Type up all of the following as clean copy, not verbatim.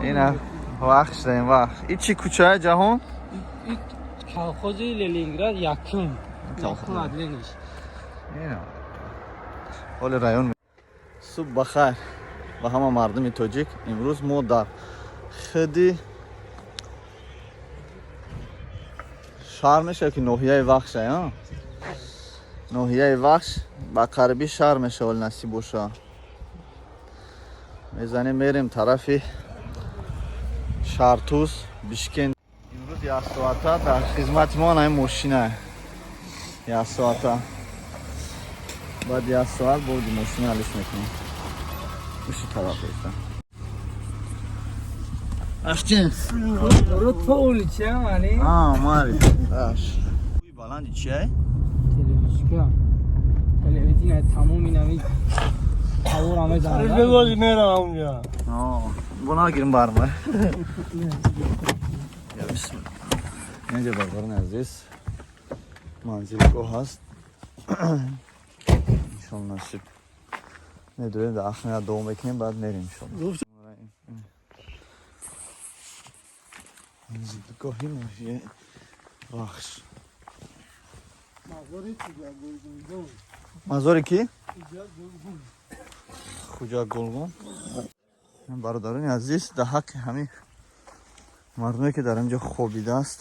Ина Вахш даем, Вахш. И чӣ кӯчае, Ҷаҳон? Колхози Ленинград якум. Якум отделение. Ина. Ҳоли район. Субҳ бахайр ба ҳама мардуми тоҷик. Имрӯз мо дар худи шаҳр мешавад ки ноҳияи Вахша, а? Ноҳияи Вахш ба қариби шаҳр мешавад, насиб боша. Мезанем, мерем тарафи Шаҳртуз, Бишкен. Имрӯз як соата дар хизмати мо ана мошина. Як соата. Баъд як соат бози мошина алиш мекунем. Уши тараф еста. Аштин. Рот по улице, мани. А, мари. Аш. Баланди чиай? Телевизия. Телевизия тамом инами. Тавор мезанад. Бегози мерам унҷа. Бо нагирим барма. Я бисмилла. Инҷа, бародарони азиз, манзилгоҳ ҳаст. Иншолла, насиб. Медурем дар ахмия дуо мекунем, баъд мерем, иншолла. Манзилгоҳи ноҳияи Вахш. Мазори ки? Хуҷа Гулгун. Бародарони азиз, дар ҳаққи ҳамин мардуме ки дар инҷо хобидааст,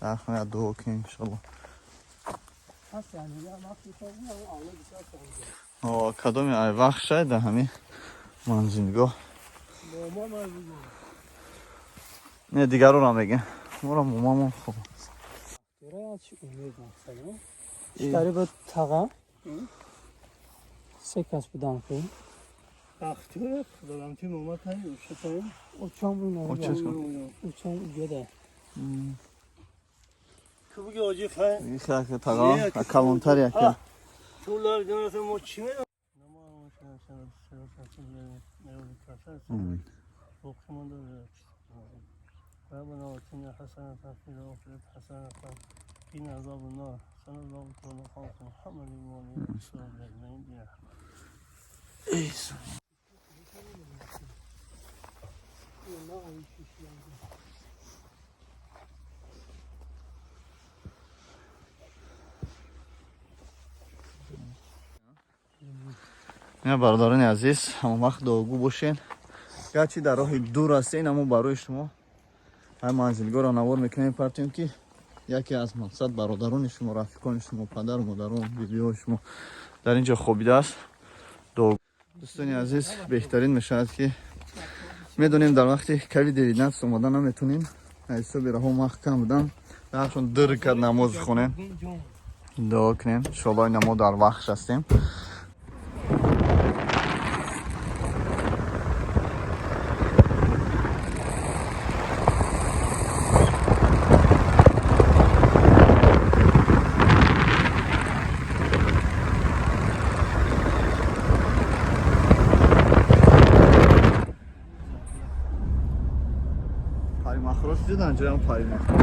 дар ҳаққи дуо кунем, иншолло. Кадоми ай Вахшай дар ҳамин манзилгоҳ. Не, дигароро мегем. Моро момамон хоб. Штари ба таға. Се кас будан ки. Бахтиёр дадам ти мома тай ушатай. Очам буна. Очаш. Очам уҷода. Кубги оҷи хай. Таға калонтар яка. Тулар ҷонаса мо чӣ медонам? Амин. ربنا آتنا حسنة في الآخرة حسنة قنا عذاب النار صلى الله على خلق محمد وعلى آله وصحبه أجمعين برحمة. Ина, бародарони азиз, ҳамон вақт дуогӯ бошен. Гарчи дар роҳи дур ҳастем, аммо барои шумо ҳай манзилгоҳро навор мекунем, партем, ки яке аз мақсад бародарони шумо, рафиқони шумо, падару модарон, бибиҳои шумо дар ин ҷо хобидааст. Дӯстони азиз, беҳтарин мешавад ки медонем, дар вақти ковид 19 омада наметонем, ҳисоби раҳо маҳкам будан, даршон ду рикат намоз хонем, дуо кунем, иншоалло. Ина мо дар Вахш ҳастем. Паримахрош дидан ҷоям паримахрош.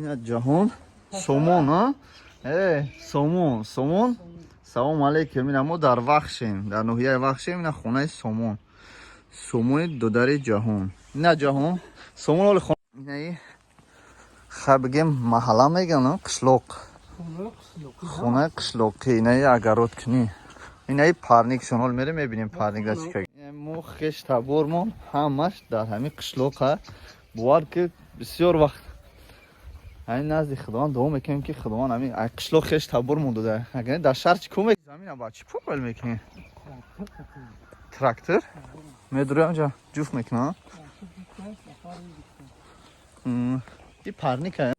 Ина Ҷаҳон, Сомон, а? Сомон, Сомон. Салом алейкум. Ина мо дар Вахшем, дар ноҳияи Вахшем, ина хонаи Сомон. Сомони додари Ҷаҳон. Ина Ҷаҳон, Сомон оли хона. Инаи Хай бигем маҳалла меган, қишлоқ. Хонаи қишлоқӣ, инаи огород кунӣ. Инаи парник шонол мерем мебинем парник да чӣ ка. Мо хеш табормон ҳамаш дар ҳамин қишлоқа. Бовар ки бисёр вақт ҳамин назди Худованд дуо мекунем ки Худованд ҳамин қишлоқ хеш табормон дода. Агар дар шаҳр чӣ кор мекунӣ? Замина ба чӣ пул мекунӣ? Трактор? Медурӣ онҷа ҷуфт мекунад? И парника.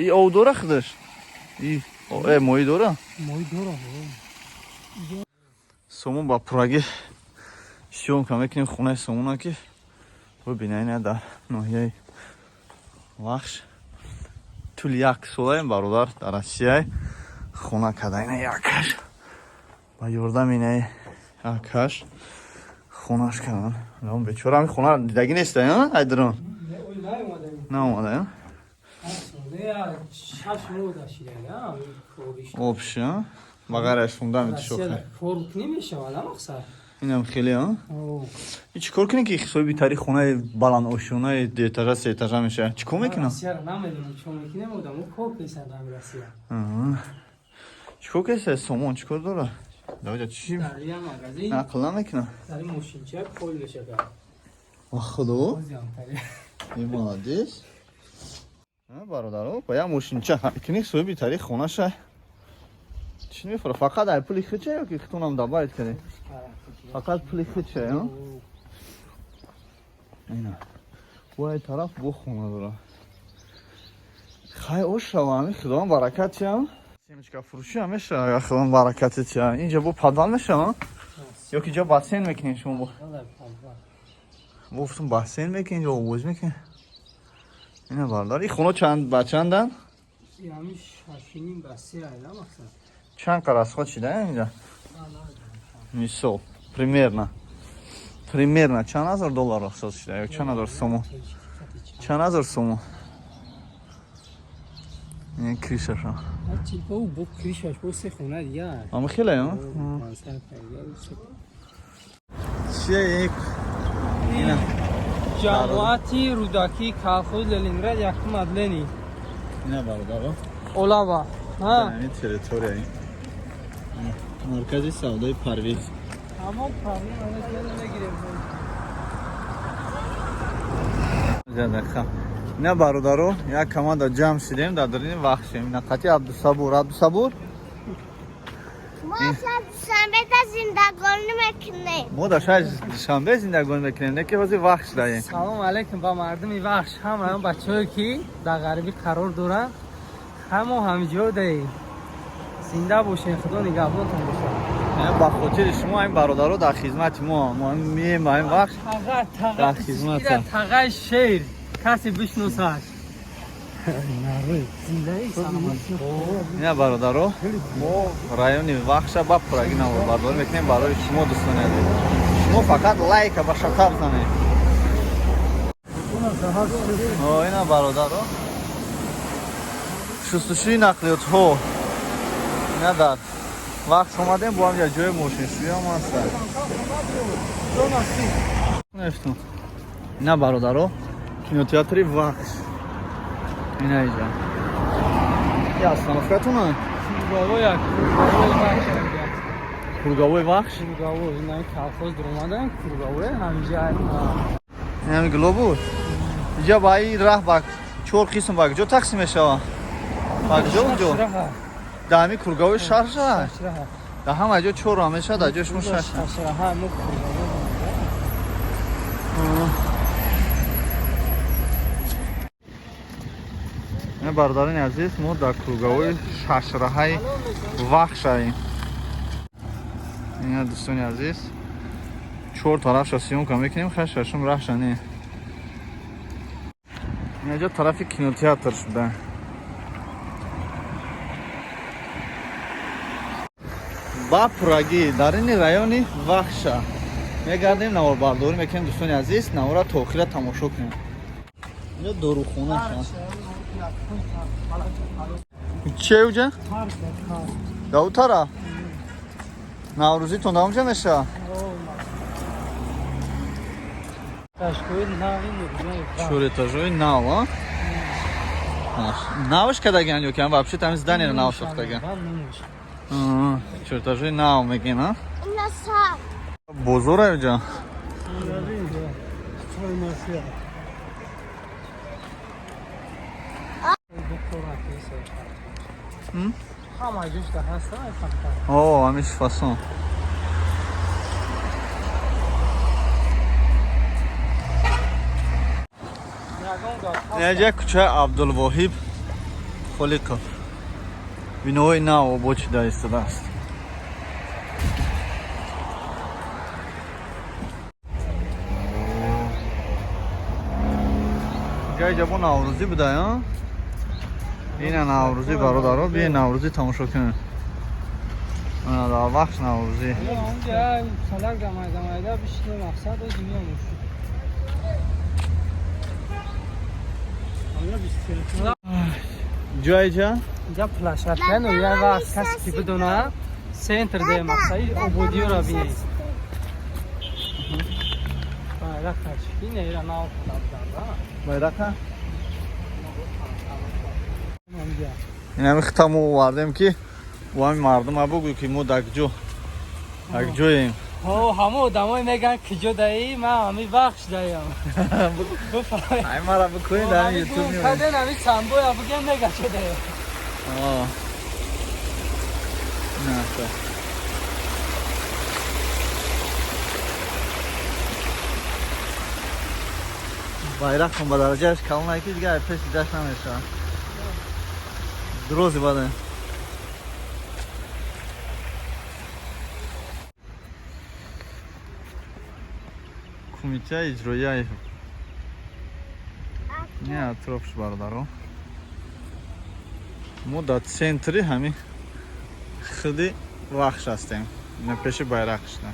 И ов дора худаш? И моҳӣ дора? Моҳӣ дора. Сомон ба пурагӣ съёмка мекунем хонаи Сомона ки бибинед ина дар ноҳияи Вахш тӯли як солаем бародар дар Россия хона карда ина якаш ба ёрдами инаи акаш хонаш кардан. Он бечора ҳамин хона дидагӣ неста, айдрон? Наомада. Обша ба ғайр аз фундамент шоха. Инам хеле, а? И чӣ кор кунем ки ҳисоби тари хонаи баландошёнаи дуэтажа сеэтажа мешавад? Чӣ кор мекунам? Чӣ кор кеса? Сомон чӣ кор дора? Давида чӣ? Нақл намекунам. Ва худо? И молодец. Бародаро, ба як мошинча кунӣ соҳиби тари хонаша. Чӣ мефура? Фақат ай пули худча ё ки худтонам добавить кардем? Фақат пули худча, ё? Ина. Бо ай тараф бо хона дора. Хай ошава, ами Худованд баракат чиам. Семечка фурӯшӣ ҳам мешава, Худованд баракати чиам. Инҷа бо подвал мешава? Ё ки ҷо бассейн мекунем шумо бо? Гуфтум бассейн мекунем, ҷо овоз мекунем. Ина бародар, ин хона чанд ба чандан? Чанд қарасход шида инҷа? Мисол, примерно. Примерно чанд ҳазор доллар расход шида ё чанд ҳазор сомон? Чанд ҳазор сомон? Ин кришаша. Ама хеле, а? Чие ин? Ина. Ҷамоати Рӯдакӣ, колхоз Ленинград, якум адлени. Ина бародаро. Олава. Ин территория ин. Маркази савдои Парвиз. Ҳамон Парвиз мегирем. Ина бародаро, як команда ҷамъ шидем дар дарини Вахшем. Ина қати Абдусабур, Абдусабур. Мо шаҳри Душанбеда зиндагонӣ мекунем. Мо дар шаҳри Душанбе зиндагонӣ мекунем, не ки ҳозир Вахш даем. Салом алейкум ба мардуми Вахш, ҳама он бачаҳое ки дар ғарибӣ қарор доранд, ҳамо ҳамиҷо даем. Зинда бошед, Худо нигаҳбонтон бошад. Ба хотири шумо ин бародаро дар хизмати мо, мо меем ба ин Вахш. Дар хизмат. Тағаи шер, касе бишносаш. Ина бародаро, мо райони Вахша ба пурагӣ наворбардорӣ мекунем барои шумо дӯстони азиз. Шумо фақат лайка ба шатар занед. Ина бародаро, шустушӯи нақлиётҳо. Ина дар Вахш омадем, бо ҳам ҷои мошиншӯиам ҳастанд. Ина бародаро, кинотеатри Вахш. Ина иҷа. И остановкатона? Круговой Вахш? Круговой, ина колхоз дуромадан, круговой ҳамиҷа. Ин глобус. Иҷа ба ин раҳ ба чор қисм ба куҷо тақсим мешавад? Ба куҷо куҷо? Дар ҳамин круговой шаҳр шава? Дар ҳама ҷо чор раҳ мешавад, дар ҷои шумо шаш. Бародарони азиз, мо дар круговой шашраҳаи Вахшаем. Ина дӯстони азиз, чор тарафша съёмка мекунем, хай шашум раҳша не. Инаҷо тарафи кинотеатр шуда. Ба пурагӣ дар ини райони Вахша мегардем, наворбардорӣ мекунем. Дӯстони азиз, навора то охира тамошо кунем. Инҷо дорухона шуд. Чие уҷа? Да у тараф? Наврӯзитон да унҷа мешавад? Чор этажои нав, а? Навш кардагиан ё ки вообще там здание нав сохтагиан? Чор этажои нав мегин, а? Бозора уҷа? О, ҳамиш фасон. Инҷа кӯчаи Абдулвоҳиб Холиқов. Биноҳои нав обод шуда истодааст. Ҷои ҷабо Наврӯзӣ буда, а? Ина Наврӯзӣ, бародаро, биё Наврӯзӣ тамошо кунед. Ана дар вақт Наврӯзӣ. Ҷои ҷа? Инҷа площадка, ну як вақт касе ки бидона, центр де мақсади ободиёро бинед. Байрақа чӣ? Ира нав када? Байрақа? Инами хитамо овардем, ки бо ҳамин мардума бугӯ, ки мо дар куҷо дар куҷоем. Ҳама одамое мегӯянд, куҷо даӣ, ман ҳами Вахш даям. Ай, мара бикунед дар ютуб. Каден ҳами чандбоя бигем, мега чо даям. На. Байрақам ба дараҷааш калонае, ки дигар пеш дидаш намешавад. Дрози баде. Кумитаи иҷроияи не атрофш, бародаро. Мо дар центри ҳамин худи Вахш ҳастем. Ина пеши байрақ шуда.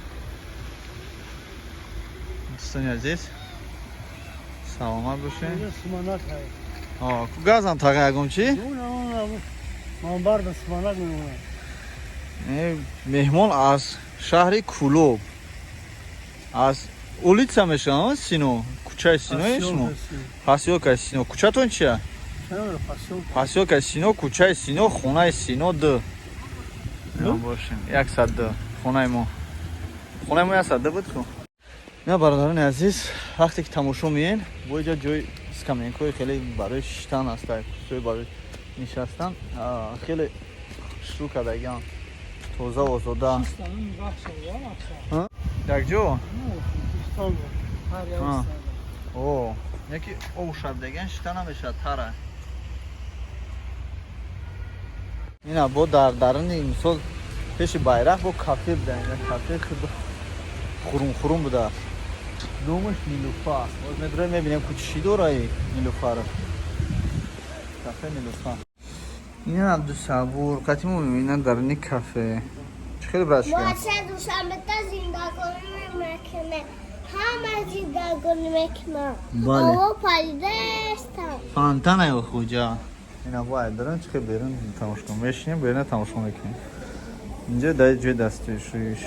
Дӯстони азиз, саломат бошед. Ку газам таға ягон чӣ? Меҳмон аз шаҳри Кӯлоб, аз улица мешавад Сино, кӯчаи Синои шумо, посёлкаи Сино. Кӯчатон чия? Посёлкаи Сино, кӯчаи Сино, хонаи Сино д бошем, 102 хонаи мо. Хонаи мо 102 буд ку. На, бародарони азиз, вақте ки тамошо меен, бо иҷа ҷои скамейкаҳои хеле барои шиштан аст, курсиҳои барои нишастан хеле шурӯъ кардагиан, тоза, озода якҷо. О, яки об шабдагиан, шита намешавад, тара. Ина бо дар даруни, мисол, пеши байрақ бо кафе буда. Кафе хурум хурум будааст, номаш Нилуфар. Боз медроем, мебинем, ку чӣ дораи Нилуфар, кафе Нилуфар. Ина Абдусабур қатимо ина даруни кафе чӣ хеле брашка. Мо Душанбета зиндагонӣ мекунем. Ҳама зиндагонӣ мекунам. Бале. Ово падидаастам. Фонтана хуҷа. Ина бояд дарун чӣ хел берун тамошо кунем, мешинем, берун тамошо мекунем. Инҷо дар ҷои дастшӯиш.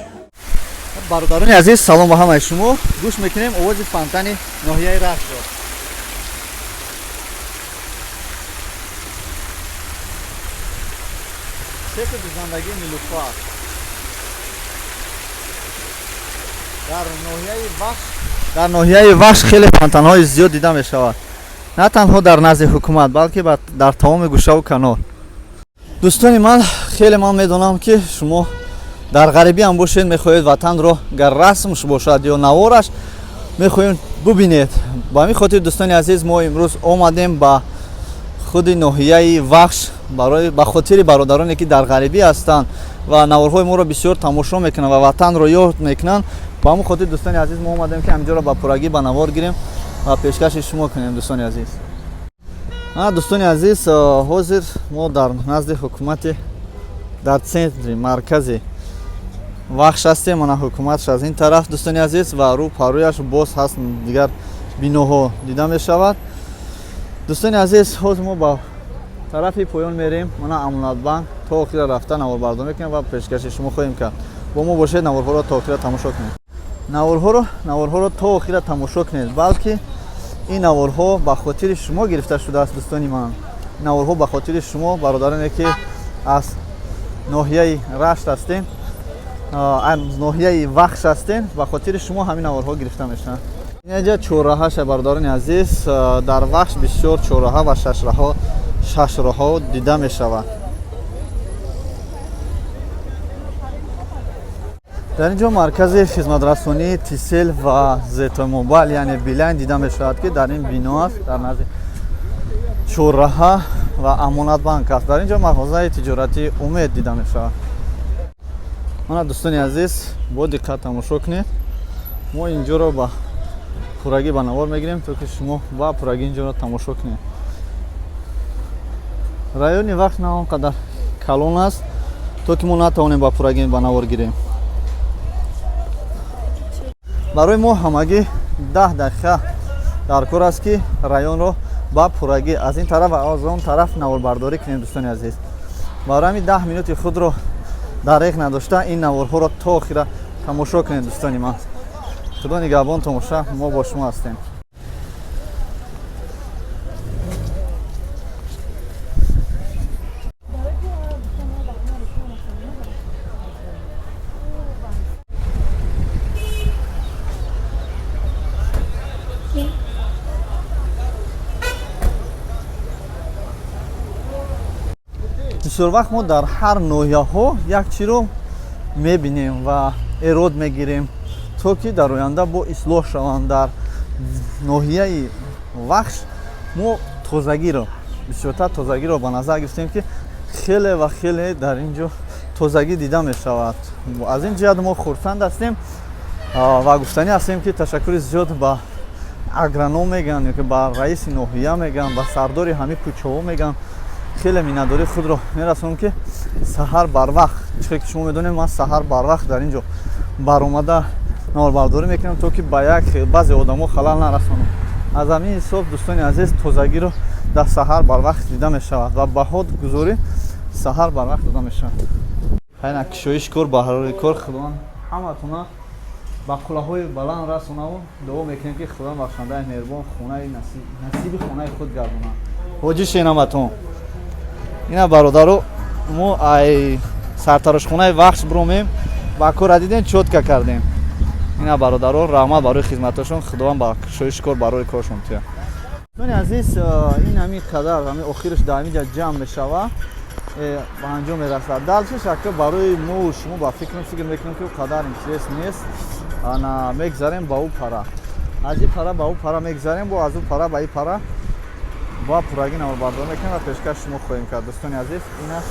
Бародарони азиз, салом ба ҳамаи шумо. Гӯш мекунем овози фонтани ноҳияи Рашро. Цехи дузандагии Нилуфар дар ноҳияи Вахш. Дар ноҳияи Вахш хеле фонтанҳои зиёд дида мешавад, на танҳо дар назди ҳукумат, балки дар тамоми гӯшаву канор. Дӯстони ман, хеле ман медонам, ки шумо дар ғарибӣ ҳам бошед, мехоҳед ватанро, гар расмш бошад ё навораш, мехоҳем бубинед. Ба ҳамин хотир, дӯстони азиз, мо имрӯз омадем ба худи ноҳияи Вахш барои ба хотири бародароне, ки дар ғарибӣ ҳастанд ва наворҳои моро бисёр тамошо мекунанд ва ватанро ёд мекунанд. Ба ҳамон хотир, дӯстони азиз, мо омадем, ки ҳаминҷоро ба пуррагӣ ба навор гирем ва пешкаши шумо кунем, дӯстони азиз. Дӯстони азиз, ҳозир мо дар назди ҳукумати, дар центри маркази Вахш ҳастем. Мана ҳукуматш аз ин тараф, дӯстони азиз, ва рӯ парӯяш боз ҳаст, дигар биноҳо дида мешавад. Дӯстони азиз, ҳозир мо ба тарафи поён мерем. Мана Амонатбанк то охира рафта наворбардорӣ мекунем ва пешкаши шумо хоҳем кард. Бо мо бошед, наворҳоро то охира тамошо кунед. Наворҳоро то охира тамошо кунед, балки ин наворҳо ба хотири шумо гирифта шудааст, дӯстони ман. Наворҳо ба хотири шумо, бародароне ки аз ноҳияи Рашт ҳастем, аз ноҳияи Вахш ҳастем, ба хотири шумо ҳамин наворҳо гирифта мешаванд. Инҷа чорраҳаша, бародарони азиз, дар Вахш бисёр чорраҳа ва шашроҳҳо дида мешавад. Дар ин ҷо маркази хизматрасонии Тисел ва Зетомобайл, яъне Билайн дида мешавад, ки дар ин бино аст, дар назди чорраҳа ва Амонатбанк аст. Дар ин ҷо мағозаи тиҷоратии Умед дида мешавад. Мана, дӯстони азиз, бо диққат тамошо кунед. Мо инҷоро ба пуррагӣ ба навор мегирем, то ки шумо ба пуррагӣ инҷоро тамошо кунед. Райони Вахш на он қадар калон аст, то ки мо натавонем ба пуррагӣ ба навор гирем. Барои мо ҳамагӣ 10 дақиқа дар кор аст, ки районро ба пуррагӣ аз ин тараф ва аз он тараф наворбардорӣ кунем, дӯстони азиз. Барои ҳамин 10 минути худро дареғ надошта ин наворҳоро то охира тамошо кунед, дӯстони ман. Худо нигаҳбон тамоша, мо бо шумо ҳастем. Бисёр вақт мо дар ҳар ноҳияҳо як чиро мебинем ва эрод мегирем, то ки дар оянда бо ислоҳ шаванд. Дар ноҳияи Вахш мо тозагиро, бисёртар тозагиро ба назар гирифтем, ки хеле ва хеле дар ин ҷо тозагӣ дида мешавад. Аз ин ҷиҳат мо хурсанд ҳастем ва гуфтанӣ ҳастем, ки ташаккури зиёд ба агроном мегӯянд ё ки ба раиси ноҳия мегӯянд, ба сардори ҳамин кӯчаҳо мегӯянд. Хеле миннатдории худро мерасонам, ки саҳар барвақт, чизе ки шумо медонед, ман саҳар барвақт дар ин ҷо баромада наворбардорӣ мекунам, то ки ба як баъзе одамо халал нарасонам. Аз ҳамин ҳисоб, дӯстони азиз, тозагиро дар саҳар барвақт дида мешавад ва баҳогузорӣ саҳар барвақт дода мешавад. Хайна, кишоиш кор, баҳрори кор, Худованд ҳаматона ба қуллаҳои баланд расонаву дуо мекунем, ки Худованд бахшандаи меҳрубон хонаи насиби хонаи худ гардонад. Ҳоҷи шенаматон, ина бародаро, мо ай сартарошхонаи Вахш биромем, ба кора дидем, чётко кардем. Ина бародаро, раҳмат барои хизматошон, Худованд ба кушоиши кор барои коршон тия. Дӯстони азиз, ин ҳамин қадар, ҳамин охираш дар ҳамин ҷа ҷамъ мешава, ба анҷом мерасад. Дальше шака барои мо шумо ба фикрам, фикр мекунам, ки қадар интерес нест. Ана мегзарем ба ӯ пара, аз ин пара ба ӯ пара мегзарем, бо аз ӯ пара ба ин пара ба пуррагӣ наворбардорӣ мекунем ва пешкаш шумо хоҳем кард. Дӯстони азиз, ин аст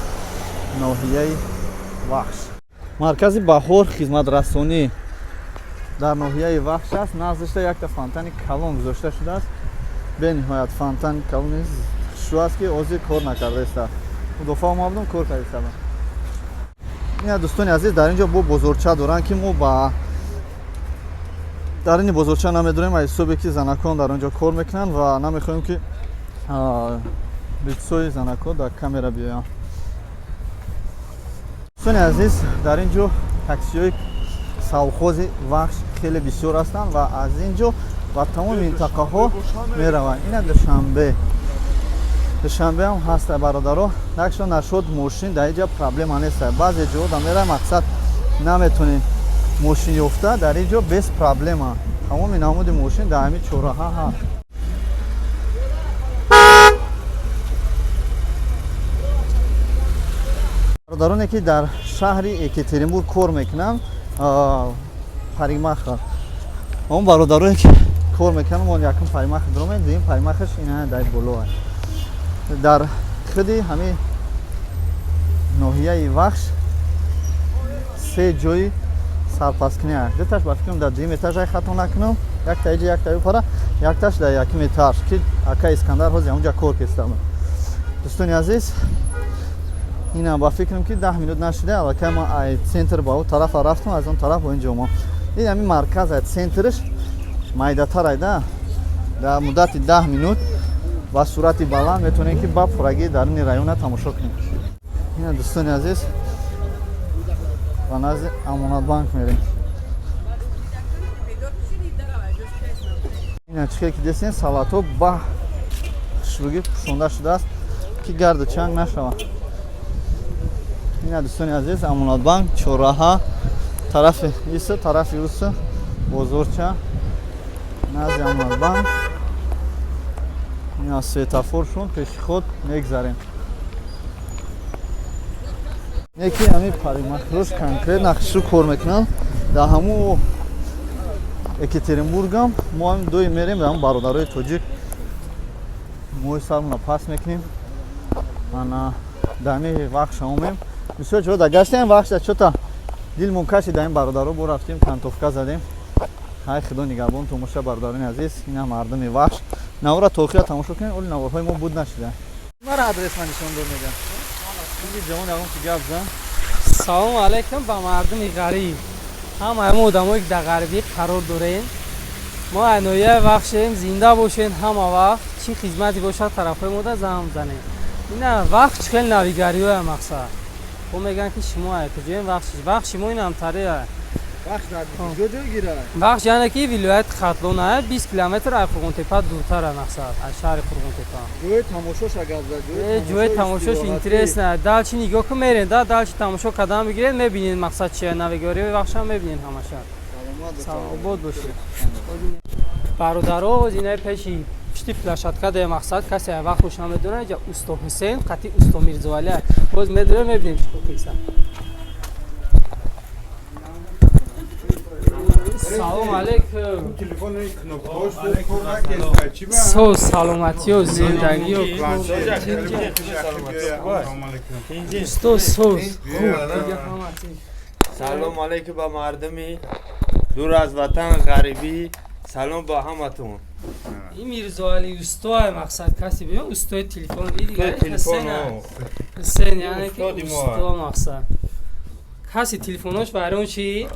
ноҳияи Вахш. Маркази Баҳор хизматрасонӣ дар ноҳияи Вахш аст. Наздишта якта фонтани калон гузошта шудааст. Бениҳоят фонтани калони хушу аст, ки ҳозир кор накардааста. Мудофаа омадам, кор кардааста. Ина, дӯстони азиз, дар ин ҷо бо бозорча доранд, ки мо ба дар ини бозорча намедонем, аз ҳисобе ки занакон дар он ҷо кор мекунанд ва намехоҳем, ки лицои занако дар камера биёянд. Дӯстони азиз, дар ин ҷо таксиҳои совхози Вахш хеле бисёр ҳастанд ва аз ин ҷо ба тамоми минтақаҳо мераванд. Ина Душанбе, Душанбе ҳам ҳаста, бародаро. Якшо нашуд, мошин дар инҷа проблема нест. Баъзе ҷоҳо да меравем, мақсад наметонем мошин ёфта, дар ин ҷо без проблема тамоми намуди мошин дар ҳамин чорраҳа ҳаст. Бародароне ки дар шаҳри Екатеринбург кор мекунанд, парикмахер, он бародарое ки кор мекунанд, мо якум парикмахер дуромем, дуюм парикмахерш ина дар боло дар худи ҳамин ноҳияи Вахш се ҷои сарпасткунӣ аст. Дуташ ба фикрам дар дуюм этаж, ай хато накунам, якта иҷа, якта ӯ пара, якташ дар якум этаж, ки ака Искандар ҳозир ҳамунҷа кор кестам. Дӯстони азиз, ина ба фикрам, ки 10 минут нашуда, аллакай ман ай центр ба ӯ тарафа рафтам, аз он тараф бо инҷо омам. Ин ҳамин марказ ай центрш майдатар айда. Дар муддати 10 минут Ба сурати баланд метавонем, ки ба пуррагии даруни района тамошо кунем. Ина, дӯстони азиз, ба назди Амонатбанк мерем. Ина, чӣ ки десен, салатҳо ба хушрӯгӣ пӯшонда шудааст, ки гарду чанг нашавад. Ина, дӯстони азиз, Амонатбанк, чорраҳа, тарафи иса, тарафи уса бозорча, назди Амонатбанк. Ина, светофоршон, пеши худ мегзарем. Яки ҳамин парикмахерҳош конкретно хушрӯ кор мекунанд. Дар ҳамун Екатеринбургам мо ҳамин дои мерем, дар ҳамун бародарои тоҷик моҳи сармона пас мекунем. Ана, дар ҳамин вақт шаомем, бисёр ҷо да гаштем, вақт чота дилмон кашид, дар ин бародаро бо рафтем, кантовка задем. Ҳай, худо нигаҳбонтон боша, бародарони азиз. Ина, мардуми Вахш, навора то охира тамошо кунед, оли наворҳои мо буд нашида. Мара адрес ман нишон дод, мегам ҷавон ягон ки гап зан. Салому алайкум ба мардуми ғариб, ҳамаи мо одамое, ки дар ғарибӣ қарор дорем. Мо ноҳияи Вахшем. Зинда бошен. Ҳама вақт чӣ хизмате бошад, тарафҳои мода занг занем. Ина, Вахш хеле навигариҳоя. Мақсад, бо мегӯянд, ки шумо куҷоем. Вахш, Вахши мо инамтария. Вахш, яъне ки вилояти Хатлон, 20 километр аз Қурғонтепа дуртара, мақсад, аз шаҳри Қурғонтепа. Ҷои тамошош интересно. Дальше нигоҳ ку, мерен да дальше, тамошо кардан бигиред, мебинед, мақсад, чия навигариҳои Вахшам мебинед ҳамаша. Обод бошед, бародаро. Инаи пеши пишти площадка де, мақсад, касе вақт хуш намедонад, иҷа усто Ҳусейн қати усто Мирзовалия. Боз медорем, мебинем чӣ киса. Салом алейкум. Со саломатиё, зиндагиё, усто, соз. Салом алейкум ба мардуми дур аз ватан, ғарибӣ. Салом ба ҳаматон. Ин Мирзоали устоа, мақсад, касе бибин, устои телефон. Ҳусейн, яъне ки усто, мақсад, каси телефонош вайрон чи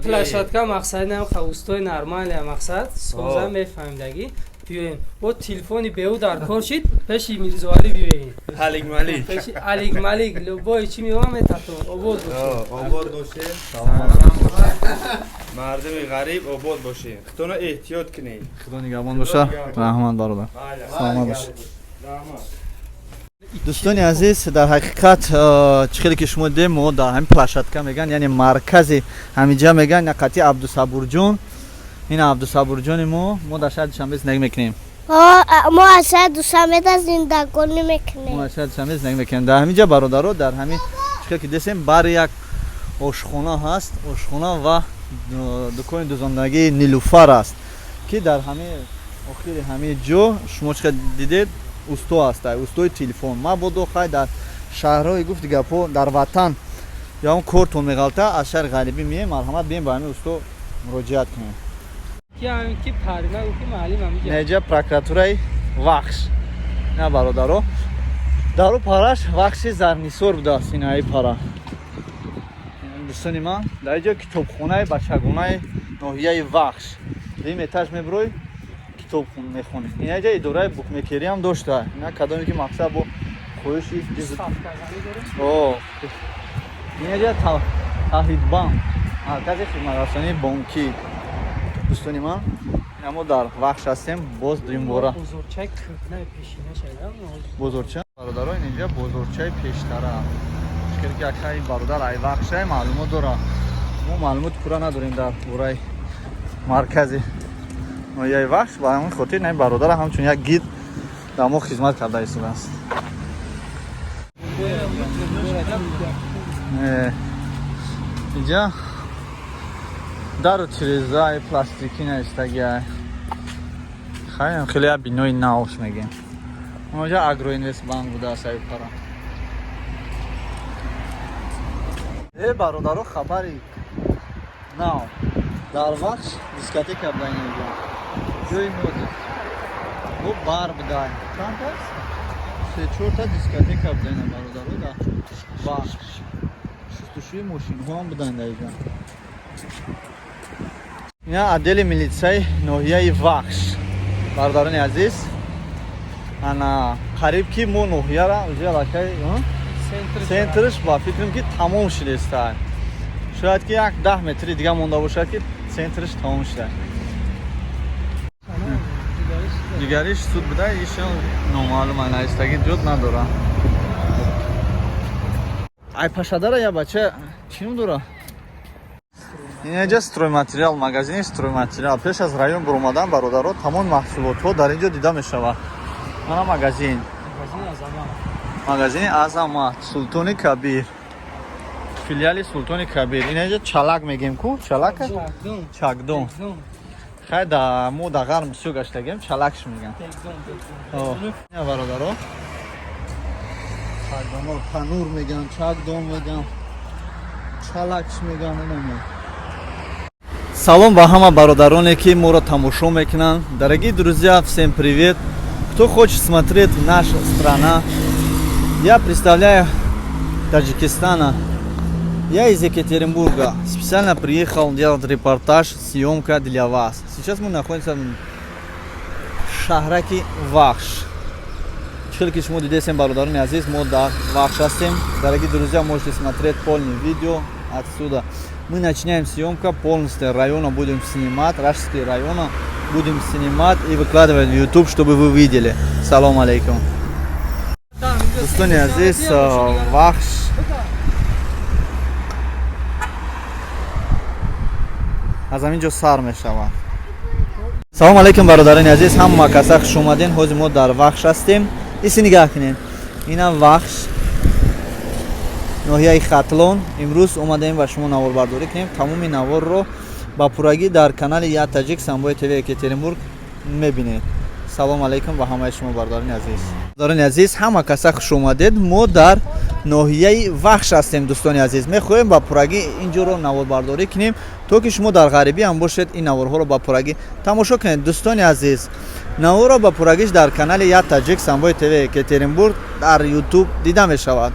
площадка, мақсад, намха устои нормалия, мақсад, соза мефаҳмидагӣ. Биёем, бо телефони беу дар кор шид, пеши Мирзоалӣ биёем. Алик Малик. Пеши Алик Малик любой чи меома, метатон. Обод бошед, обод бошед, мардуми ғариб, обод бошед, худтонро эҳтиёт кунед. Худо нигаҳбон боша. Раҳмат, бародар, саломат бошед. Дӯстони азиз, дар ҳақиқат, чӣ хеле ки шумо дидем, мо дар ҳамин площадка меган, яъне маркази ҳамиҷа меган, нақати Абдусабурҷон. Ин Абдусабурҷони мо дар шаҳри Душанбе зиндагӣ мекунем. Мо аз шаҳри Душанбе зиндагонӣ мекунем. Мо аз шаҳри Душанбе зиндагӣ мекунем. Дар ҳамиҷа, бародаро, дар ҳамин чӣ хеле ки дидем, бар як ошхона ҳаст, ошхона ва дукони дузондагии Нилуфар аст, ки дар ҳамин охири ҳамин ҷо шумо чӣ хел дидед, усто аст, устои телефон. Мабодо, хай, дар шаҳрҳои, гуфти гапҳо, дар ватан ё ҳамн кортон меғалта, аз шаҳри ғарибӣ меем, марҳамат, бием, ба ҳамин усто муроҷиат кунем. Неҷа прокуратураи Вахш. На, бародаро, дару параш Вахши Зарнисор будааст. Инаи пара, дӯстони ман, дар ҷо китобхонаи бачагонаи ноҳияи Вахш. Дуюм этаж мебурой, китоб мехонӣ. Инаҷа идораи букмекериам дошта. Ина, кадоме ки, мақсад, бо хоҳиши. Инаҷа Таҳидбанк, маркази хидматрасонии бонкӣ. Дӯстони ман, ина мо дар Вахш ҳастем боз дуюмбора. Бозорча, бародаро, инҷа бозорчаи пештара. Хеле ки акаи бародар ай Вахшай маълумот дора, мо маълумоти пурра надорем дар бораи маркази ноҳияи Вахш. Ба ҳамин хотир ин бародара ҳамчун як гид дар мо хизмат карда истодааст. Инҷа дару тирезаи пластикӣ навистагиай. Хайм, хеле як бинои навш мегем. Онҷа Агроинвестбанк будааст ай пара. Бародаро, хабари нав: дар Вахш дискотека буда. Инҷа ҷои мода бо бар буда, чанд аст, се чорта дискотека буда. Ина, бародаро, дар Вахш шустушӯи мошинҳоам буданд дар инҷа. Ина отдели милитсияи ноҳияи Вахш, бародарони азиз. Ана қариб ки мо ноҳияра уже аллакай центрш ба фикрам ки тамом шудеста. Шояд ки як 10 метри дига монда бошад, ки центрш тамом шуда. Дигариш суд буда, ишон номаълум, наистаги ҷуд надора. Ай пашадара я бача чӣ ном дора? Инҷа стройматериал, магазини стройматериал. Пеш аз район буромадан, бародаро, тамоми маҳсулотҳо дар ин ҷо дида мешавад. Мана магазин. Магазини Азамат, Султони Кабир. Филиали Султони Кабир. Инҷа чалак мегем ку? Чалака? Чакдон. Хай да мо да ғарм бисёр гаштагем, чалакш меган. Ина бародаро. Чакдоно танур меган, чакдон меган. Чалакш меган, ина. Салом ба ҳама бародароне, ки моро тамошо мекунанд. Дорогие друзья, всем привет. Кто хочет смотреть наша страна, я представляю Таджикистана. Я из Екатеринбурга. Специально приехал делать репортаж, съемка для вас. Сейчас мы находимся в шаҳраки Вахш. Чӣ ки шумо дидесем, бародарони азиз, мо дар Вахш ҳастем. Дорогие друзья, можете смотреть полное видео отсюда. Мы начинаем съемка полностью района, будем снимать, Рашский района будем снимать и выкладывать в YouTube, чтобы вы видели. Салом алейкум. Дӯстони азиз, Вахш аз ҳамин ҷо сар мешавад. Салом алейкум, бародарони азиз, ҳама каса хуш омаден. Ҳозир мо дар Вахш ҳастем. Иси нигаҳ кунед. Инам Вахш, ноҳияи Хатлон. Имрӯз омадаем ба шумо наворбардорӣ кунем. Тамоми наворро ба пуррагӣ дар канали Я Таҷик Самбои ТВ Екатеринбург мебинед. Салом алейкум ба ҳамаи шумо, бародарони азиз. Бародарони азиз, ҳама каса хуш омадед. Мо дар ноҳияи Вахш ҳастем, дӯстони азиз. Мехоҳем ба пуррагӣ ин ҷоро наворбардорӣ кунем, то ки шумо дар ғарибӣ ҳам бошед, ин наворҳоро ба пуррагӣ тамошо кунед. Дӯстони азиз, наворро ба пуррагиш дар канали Я Таҷик Самбои ТВ Екатеринбург дар Ютуб дида мешавад.